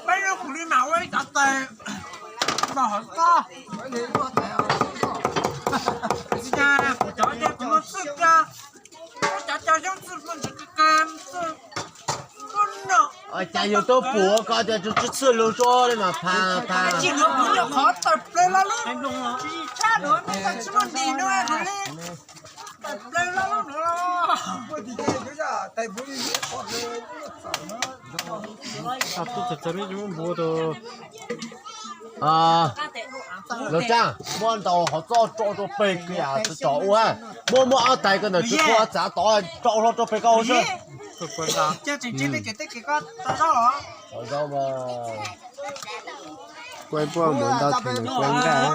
Peb kuv li mas ua ib cov tes los hauv koj. Kuv cov cov kuv muaj xwb, cov cov xyoob xwb muaj ntsis kawg, xwb muaj no. Cas yus tuaj pum koj tias tsw tsw txhwj lug suab li mas pha pha. Tsis yuav kuv nyuam qhuav tawm plaws los lub tsis tshaj duav me tag tsis muaj ntim no li. Tawm plaws los lub nuav los. Los tsaaj, muab ntau hov txoj rau rau peg kiag tsis tso ua. Muab muab ob tais koj ntawm tsis qhuav txav tod rau hlo rau peg koj ua xwb. Kuv puab mus ntau tes nws kuv nqaij.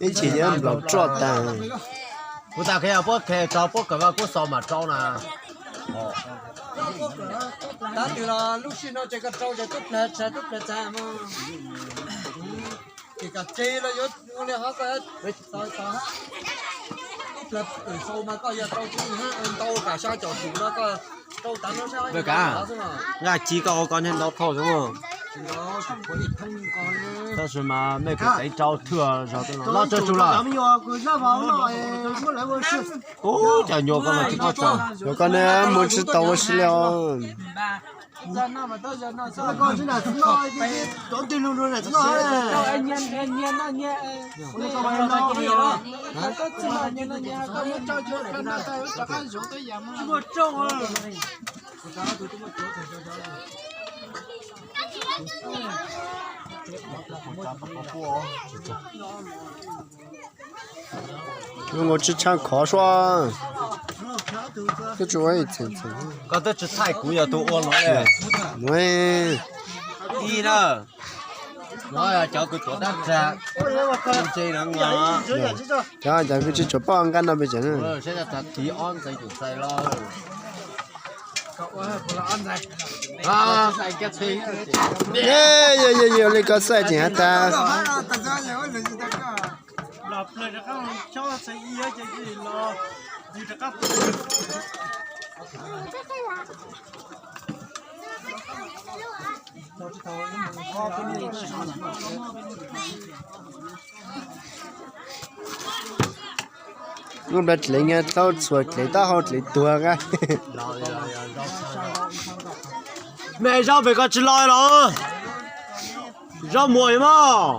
Ib chim yuav nplaum roj tag. Kuv tas khev puab khe tso puab kawm vaj kuj xaus mam rau na. Tab twg los lub sij no ces koj rau ces tub plag tsa tub plag tsa mog. Ces kom tseg los yuav ua li hov ko, tub plag pwm sau mas koj yog rau tub ntau kam xya caum tus no koj rau tav no sab. Nqaj ci koj ua koj niag ntau thauj xwb mog. Tab sis mas mej kws teev rau thwj zog tej no loj tsawg tsug lawm. Ub, cov nyuam koj mas tsis txhob tso. Nyuam koj ne mus tsis tau ua si li os. Zoo nkaus tsis tshaj khov suab. Twb tsis ua ib txheem txheem. Koj twb tsis thaij kuv yog tus ua los. Ib na, no cov kws tuav dab tsag, ntse no, cov cov kws tsis tshua paub nqaj no pes tsawg na. Saib tiv ob ntxeev tus txais los. Yog yog yog li koj xav tseem has tas. Lub nplaj dlev nyaj tau txhua dlev taub hau dlev tuag nqa. Me zaub pem koj tsis los los? Zaub muag mog.